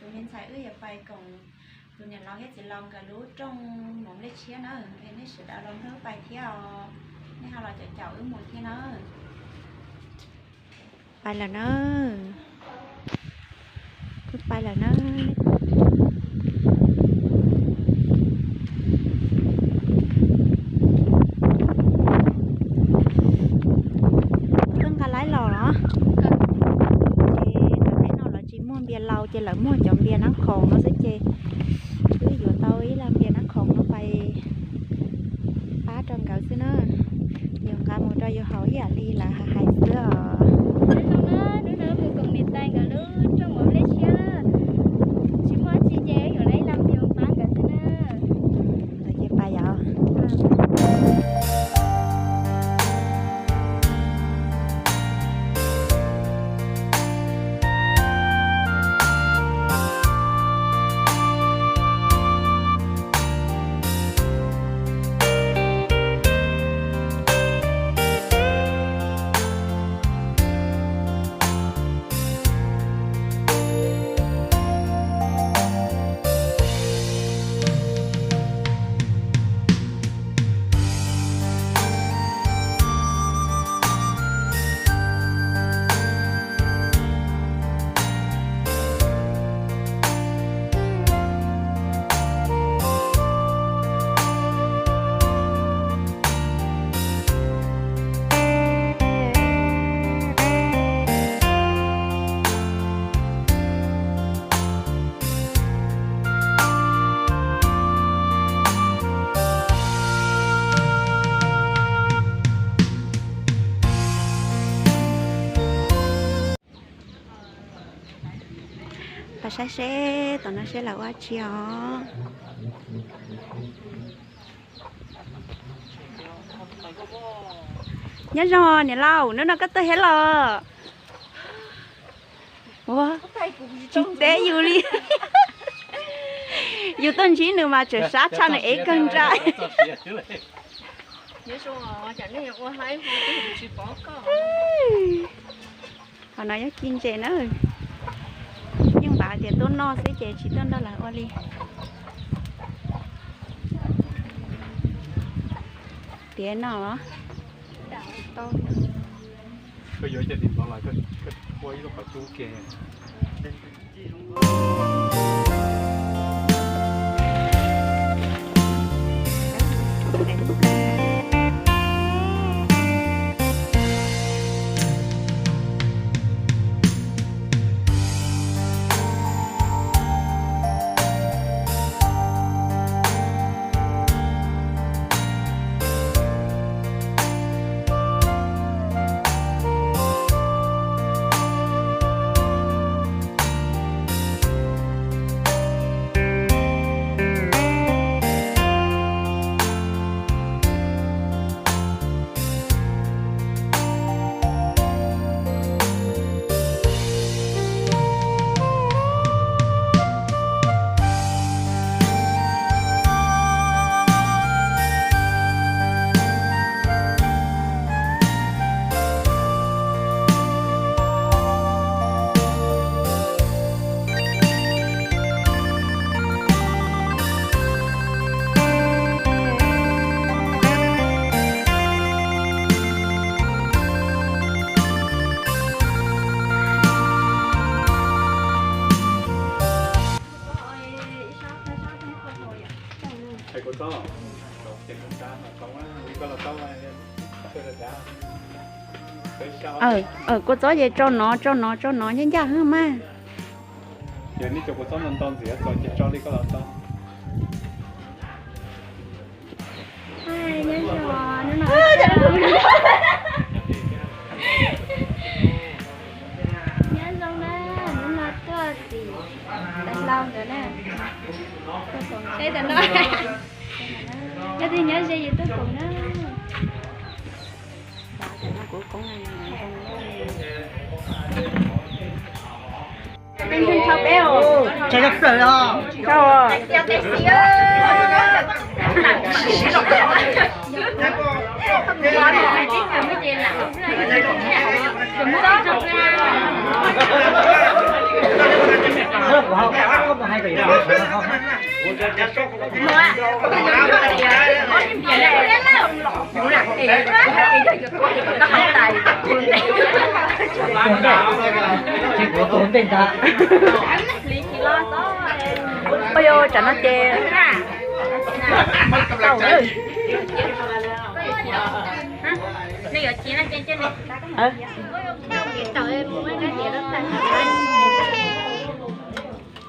Tus me ntxhais wb yuav pais koom tus niam laus thiab txiv laus nkawd lub rooj mus Nplej Tshiab na, es nej sawv daws los nrog wb pais thiab os, nej ho los caum caum wb mus thiab na. Pais lawm na, wb pais lawm na. Koj nqa laib los los? Ces ntawm peb no lawv tsis muaj npias laus ces lawv muaj cov npias nab khoom no xwb ces wb yuav tau ib lab npias nab khoom no pais pab rau nkawd xwb na. Yus nqa mus rau yus haus ib yam li lawv hais xwb os. Hnub no mus koom niam tais nkawd lub rooj mus Nplej Tshiab, tsis muaj tsi ces yuav ib lab npias pab nkawd xwb na. Ces pais yom. Pais saib seb tom no seb lawv ua tsi os. Nyob zoo niam laus, hnub no koj tuaj hiab los? Ua, tsis teb yus li. Yus tuaj ntsib nws mas tseem sab tshaj nws ev kawg nra. Qhov no yog ci ntses na. Yeej npam tias tuaj noj xwb ces tsis tuaj nrog lawv ua li. Tiav no los? Koj yuav cov tim no los koj ua ib lub qhov cub ke. Kua txob ces tso no, tso no, tso no, ncaj ncaj mas. Yog nej cov kua txob ntau ntau ntxiv txog ces tso li koj los tau. Nyob zoo na, hnub no tuaj tim Tais Hlau nkawd na. Tuaj koom, yog tias nyob ze yus tuaj koom na. Ua yog tsam no ces tau.